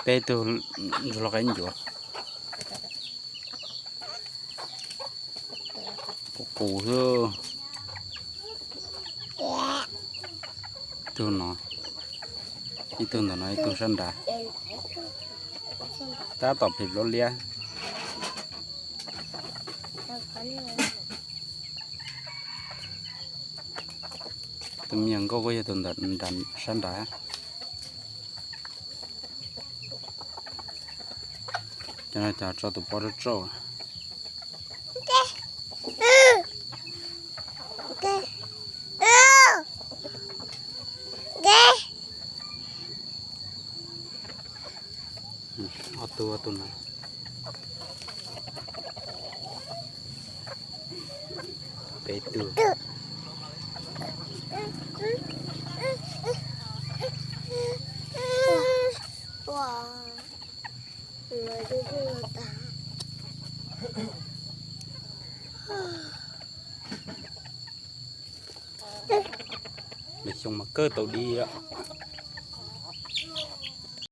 Peb tug ntsuag hlau qaib ncuav. Qus qus xwb. Ib tug no, ib tug ntawm no, ib tug sab nrad. Tab tom plis plaub liab. Tus me nyuam nkauj kuj yog tus ntawm sab nrad. Cov no cov tso tus pob rau tsauj. Ob tug, ob tug no. Peb tug. Lwm xyoo mas kawg tau dib lawm.